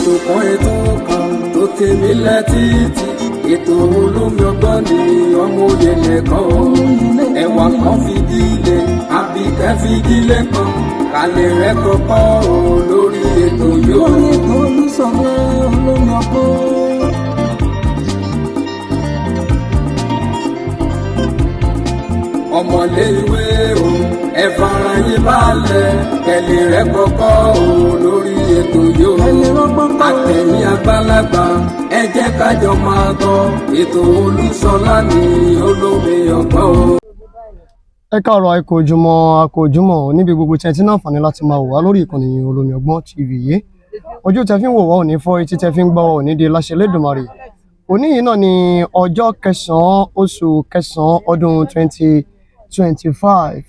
Ètò kan, ètò kan tó tèmi lẹ́tìtì, ètò olómi ọgbọ́n ni ọmọ òye lẹ́kọ̀ọ́ ẹwà kan fìdílé àbíkẹ́ fìdílé kan kálẹ̀ rẹ̀ kọ́kọ́ o lórí ètò yóò. Lórí ètò Olúṣọlá olómi ọgbọ́n. Ọmọlé ìwé o, ẹ fara yín balẹ̀, kẹlẹ̀ rẹ̀ kọ́kọ́ o lórí ètò yóò. Ẹ lè rọ́gbọ́n kọ́. Àtẹ̀yìn àgbàlagbà, ẹ jẹ́ kájọ máa gbọ́ ètò Olúṣọlá ní olómi ọgbọ́n o. Ẹ káàárọ̀, ẹ kú ojúmọ́, a kú ojúmọ́ níbi gbogbo tí ẹ ti ní àǹfààní láti máa wò wá lórí ìkànnì Olómi Ọgbọ́n TV yìí. Ojú tẹ fi ń wò wá ò ní fọ́, etí tẹ fi ń gbọ́ ò ní di láṣẹ Elédùmarè. Òní yìí náà ni ọjọ́ kẹsàn-án, oṣù kẹsàn-án, ọdún 2025.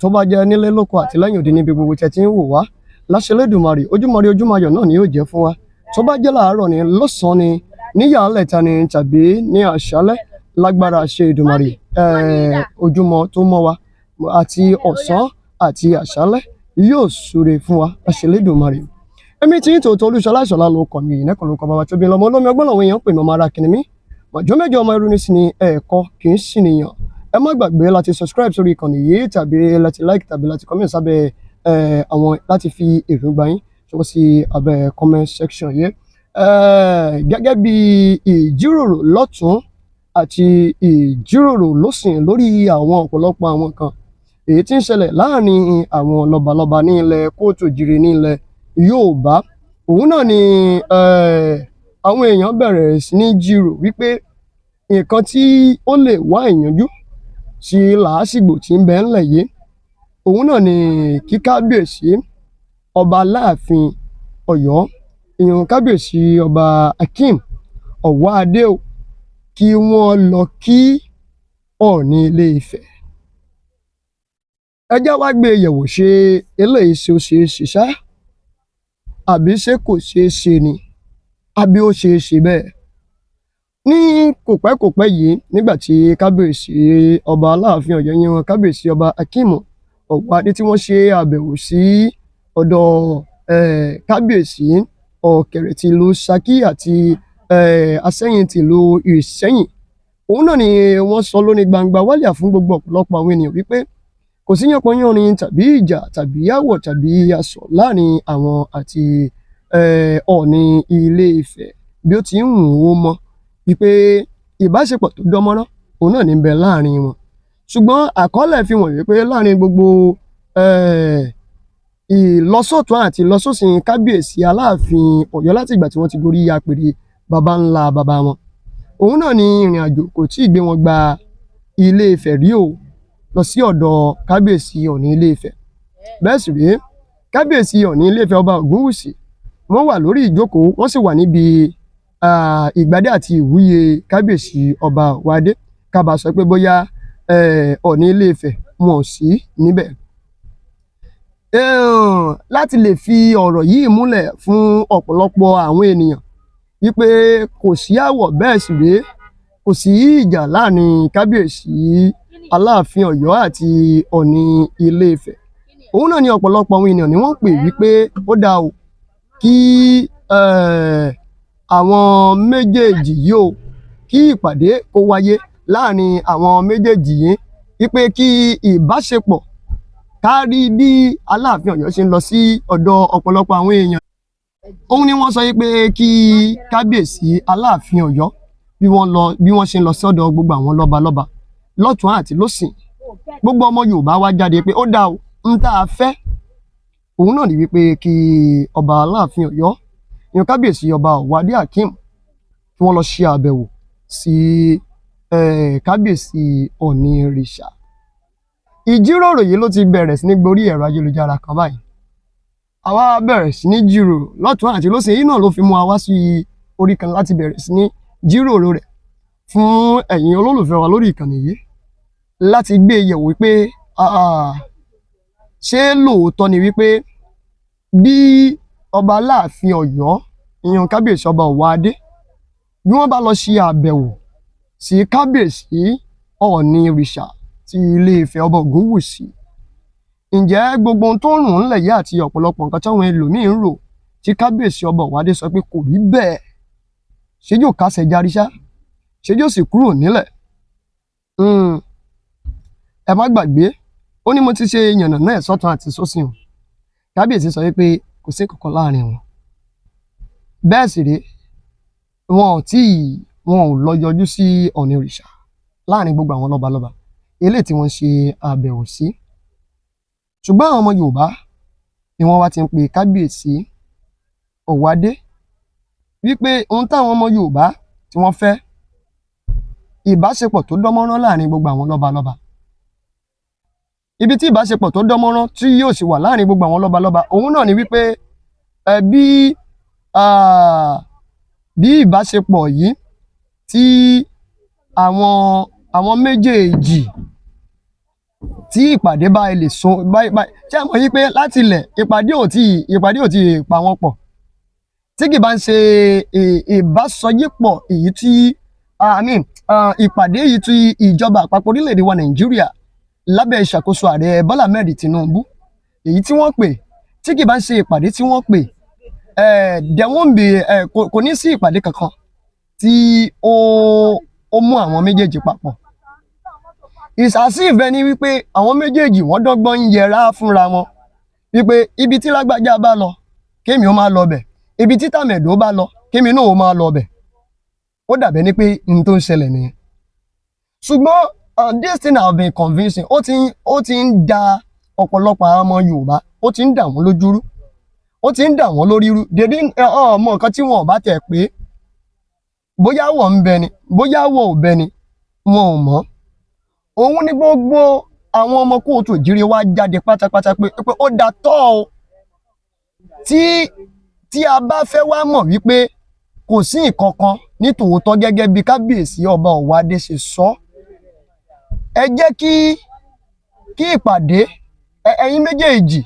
Tó bá jẹ́ nílé lóko àti lẹ́yìn òde, níbi gbogbo tí ẹ ti ń wò wá, láṣẹ Elédùmarè, ojúmọ́ ire, ojúmọ́ ayọ̀ náà ni yóò jẹ́ fún wa. Tó bá jẹ́ láàárọ̀ ni, lọ́sàn-án ni, níyàálẹ̀ta ni tàbí ní àṣálẹ́, lágbára ṣe Èdùmàrè, ojúmọ́ tó mọ́ wa àti ọ̀sán àti àṣálẹ́ yóò súre fún wa láṣẹ Elédùmarè. Èmi tí ń tòótọ́, Olúṣọlá Ìṣọ̀lá ló kọ̀ mí, ìnẹ́kọ̀ ló kọ bàbá tó bí lọ́mọ. Olómi ọgbọ́n làwọn èèyàn pè mí, ọmọ ara kìnìún mọ̀jọ́ mẹ́jọ, ọmọ irú ní sí ni ẹ̀ẹ̀kọ́ kì í sì nìyàn. Ẹ má gbàgbé láti subscribe sórí ìkànnì yìí, tàbí láti like, tàbí láti comment sábẹ́ àwọn, láti fi èròǹgbà yín ṣọwọ́ sí abẹ́ comment section yìí. Gẹ́gẹ́ bí ìjíròrò lọ́tún àti ìjíròrò lósìn lórí àwọn ọ̀pọ̀lọpọ̀ àwọn nǹkan èyí tí ń ṣẹlẹ̀ láàrin àwọn lọ́balọ́ba ní ilẹ̀ kóòtù òjìrì ní ilẹ̀ Yorùbá, òun náà ni àwọn èèyàn bẹ̀rẹ̀ sí ní jírò wípé nǹkan tí ó lè wá ìyanjú sí làásìgbò tí ń bẹ ńlẹ̀ yìí, òun náà ni kí kábíyèsí ọba Aláàfin Ọ̀yọ́, ìyẹn kábíyèsí ọba Akeem Ọ̀wọ́adé o, kí wọ́n lọ kí Ọọ̀ni Ilé Ifẹ̀. Ẹ jẹ́ wá gbé e yẹ̀wò, ṣé eléyìí ṣe ó ṣeé ṣe ṣá, àbí ṣé kò ṣeé ṣe ni, àbí ó ṣeé ṣe bẹ́ẹ̀? Ní kòpẹ́kòpẹ́ yìí, nígbà tí kábíyèsí ọba Aláàfin Ọ̀yọ́, yẹn kábíyèsí ọba Akeem Ọ̀wọ́adé, tí wọ́n ṣe àbẹ̀wò sí ọ̀dọ̀ kábíyèsí Ọ̀kẹ̀rẹ̀ tìlú Ṣakí àti Asẹ́yìn tìlú Ìṣẹ́yìn, òun náà ni wọ́n sọ lóní gbangba wálíà fún gbogbo ọ̀pọ̀lọpọ̀ àwọn ènìyàn wípé kò sí yánpọnyánrin tàbí ìjà tàbí áwọ̀ tàbí asọ̀ láàrin àwọn àti Ọọ̀ni Ilé Ifẹ̀ bí ó ti ń wù ú mọ́, wípé ìbáṣepọ̀ tó dán mọ́rán òun náà ní ń bẹ láàrin wọn. Ṣùgbọ́n àkọọ́lẹ̀ fi hàn wípé láàrin gbogbo ìlọsọ̀tún àti ìlọsósìn kábíyèsí Aláàfin Ọ̀yọ́ láti ìgbà tí wọ́n ti gorí apèrè baba ńlá baba wọn, òun náà ni ìrìn àjò kò tí ì gbé wọn gba Ilé Ifẹ̀ rí o lọ sí ọ̀dọ̀ kábíyèsí Ọọ̀ni Ilé Ifẹ̀. Bẹ́ẹ̀ sì rèé, kábíyèsí Ọọ̀ni Ilé Ifẹ̀ ọba Ògúnwùsì, wọ́n wà lórí ìjókòó, wọ́n sì wà níbi ìgbádé àti ìwúyè kábíyèsí ọba Ọ̀wọ́adé, kábà sọ pé bóyá Ọọ̀ni Ilé Ifẹ̀ wọn ò sí níbẹ̀. Láti lè fi ọ̀rọ̀ yìí múlẹ̀ fún ọ̀pọ̀lọpọ̀ àwọn ènìyàn wípé kò sí áwọ̀, bẹ́ẹ̀ sì rèé, kò sí ìjà láàrin kábíyèsí Aláàfin Ọ̀yọ́ àti Ọọ̀ni Ilé Ifẹ̀, òun náà ni ọ̀pọ̀lọpọ̀ àwọn ènìyàn ni wọ́n pè wípé ó dáa o, kí àwọn méjèèjì yìí o, kí ìpàdé kó wáyé láàrin àwọn méjèèjì yìí, wípé kí ìbáṣepọ̀ kárí bí Aláàfin Ọ̀yọ́ ṣe ń lọ sí ọ̀dọ̀ ọ̀pọ̀lọpọ̀ àwọn èèyàn. Òun ni wọ́n sọ yìí pé kí kábíyèsí Aláàfin Ọ̀yọ́, bí wọ́n lọ, bí wọ́n ṣe ń lọ sọ́dọ̀ gbogbo àwọn lọ́balọ́ba lọ́tún àti lósìn, gbogbo ọmọ Yorùbá wá jáde pé ó dáa o, ń tá a fẹ́ òun náà ní wípé kí ọba Aláàfin Ọ̀yọ́, ìyẹn kábíyèsí ọba Ọ̀wọ́adé Akeem, kí wọ́n lọ ṣe àbẹ̀wò sí kábíyèsí Ọọ̀ni Ìrìṣà. Ìjíròrò yìí ló ti bẹ̀rẹ̀ sí ní gborí ẹ̀rọ ayélujára kan báyìí. Àwa bẹ̀rẹ̀ sí ní jíròrò lọ́tún àti lósìn, èyí náà ló fi mú wa wá sí orí kan láti bẹ̀rẹ̀ sí ní jíròrò rẹ̀ fún ẹ̀yin olólùfẹ́ wa lórí ìkànnì yìí láti gbé e yẹ̀wò wípé ṣé lóòótọ́ ni wípé bí ọba Aláàfin Ọ̀yọ́, ìyẹn kábíyèsí ọba Ọ̀wọ́adé, bí wọ́n bá lọ ṣe àbẹ̀wò sí kábíyèsí Ọọ̀ni Ìrìṣà ti Ilé Ifẹ̀ ọba Ògúnwùsì, ǹjẹ́ gbogbo ohun tó ń rùn ńlẹ̀ yìí àti ọ̀pọ̀lọpọ̀ nǹkan táwọn ẹlòmíín ń rò Tí kábíyèsí ọba Ọ̀wádé sọ pé kò rí bẹ́ẹ̀, ṣé yóò kásẹ̀ járí ṣá, ṣé yóò sì kúrò nílẹ̀? Ẹ má gbàgbé, ó ní mo ti ṣe yànnà náà sọ́tún àti sósì o. Kábíyèsí sọ wípé kò sí kankan láàrin wọn, bẹ́ẹ̀ sì rèé, wọn ò tí wọn ò lọ yọjú sí Ọ̀ọ̀ni òrìṣà láàrin gbogbo àwọn lọ́balọ́ba eléyìí tí wọ́n ṣe àbẹ̀wò sí. Ṣùgbọ́n àwọn ọmọ Yorùbá ni wọ́n wá ti ń pe kábíyèsí Ọ̀wádé wípé ohun táwọn ọmọ Yorùbá tí wọ́n fẹ́, ìbáṣepọ̀ tó dánmọ́rán láàrin gbogbo àwọn lọ́balọ́ba. Ibi tí ìbáṣepọ̀ tó dánmọ́rán tí yóò sì wà láàrin gbogbo àwọn lọ́balọ́ba, òun náà ni wípé ẹ bí ìbáṣepọ̀ yìí tí àwọn méjèèjì tí ìpàdé bá lè so báyìí báyìí. Ṣé ẹ mọ̀ yí pé láti ilẹ̀ ìpàdé ò tí ì pa wọ́n pọ̀, tí kì bá ń ṣe ìbásọyípọ̀ èyí tí, I mean, ìpàdé èyí tí ìjọba àpapọ̀ orílẹ̀-èdè wa Nàìjíríà lábẹ́ ìṣàkóso ààrẹ Bọ́lá Ahmed Tinubu èyí tí wọ́n pè, tí kì bá ń ṣe ìpàdé tí wọ́n pè, there won't be, kò ní sí ìpàdé kankan tí ó mú àwọn méjèèjì papọ̀. It's as if ẹni wípé àwọn méjèèjì wọ́n dọ́gbọ́n ń yẹra fúnra wọn, wípé ibi tí lágbájá bá lọ, kémi ó máa lọ bẹ̀, ibi tí tàmẹ̀dò bá lọ, kémi náà ó máa lọ bẹ̀. Ó dàbẹ́ ní pé n tó ń ṣẹlẹ̀ nìyẹn. Ṣùgbọ́n this thing have been convincing. Ó ti ń da ọ̀pọ̀lọpọ̀ àwọn ọmọ Yorùbá, ó ti ń dà wọ́n lójú rú, ó ti ń dà wọ́n lórí rú. Dédé ọmọ nǹkan tí wọn ò bá tẹ̀ pé bóyá wọ̀ ń bẹ ni, bóyá wọ̀ ò bẹ ni, wọn ò mọ̀. Òun ní gbogbo àwọn ọmọ kóòtù òjíire wá jáde pátápátá pé ó da tọ́ o, tí a bá fẹ́ wá mọ̀ wípé kò sí nǹkan kan ní tòótọ́ gẹ́gẹ́ bí kábíyèsí ọba Ọ̀wádé ṣe sọ, ẹ jẹ́ kí ìpàdé ẹ̀yin méjèèjì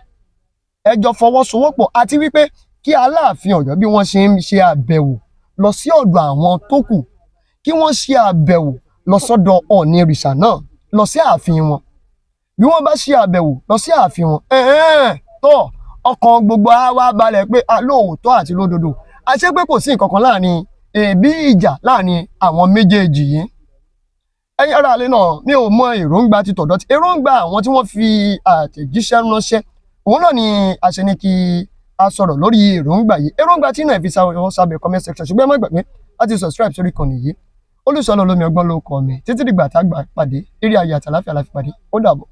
ẹ jọ fọwọ́sowọ́pọ̀, àti wípé kí Aláàfin Ọ̀yọ́, bí wọ́n ṣe ń ṣe àbẹ̀wò lọ sí ọ̀dọ̀ àwọn tó kù, kí wọ́n ṣe àbẹ̀wò lọ sọ́dọ̀ Ọ̀ọ̀ni ìrìṣà náà, lọ sí ààfin wọn. Bí wọ́n bá ṣe àbẹ̀wò lọ sí ààfin wọn, ẹ̀hẹ́n, tó ọkàn gbogbo á wá balẹ̀ pé a lóòótọ́ àti lódodo, àṣé pé kò sí nǹkan kan láàrin bí ìjà láàrin àwọn méjèèjì yìí. Ẹ̀yin ará ilé náà, mi ò mọ èròǹgbà ti tọ̀dọ̀ tí èròǹgbà àwọn tí wọ́n fi àtẹ̀jíṣẹ́ ránṣẹ́. Òun náà ni a ṣe ní kí a sọ̀rọ̀ lórí èròǹgbà yìí, èròǹgbà tí náà fi sáwọ́ sábẹ́ comment section. Ṣùgbọ́n ẹ má gbàgbé láti subscribe sórí ìkànnì yìí. Olùsọ̀lọ̀ olómi ọgbọ́n ló kọ́ mi. Títí dìgbà tá a gbà pàdé, eré ayọ̀ àtàláfíà la fi pàdé. Ó dàbọ̀.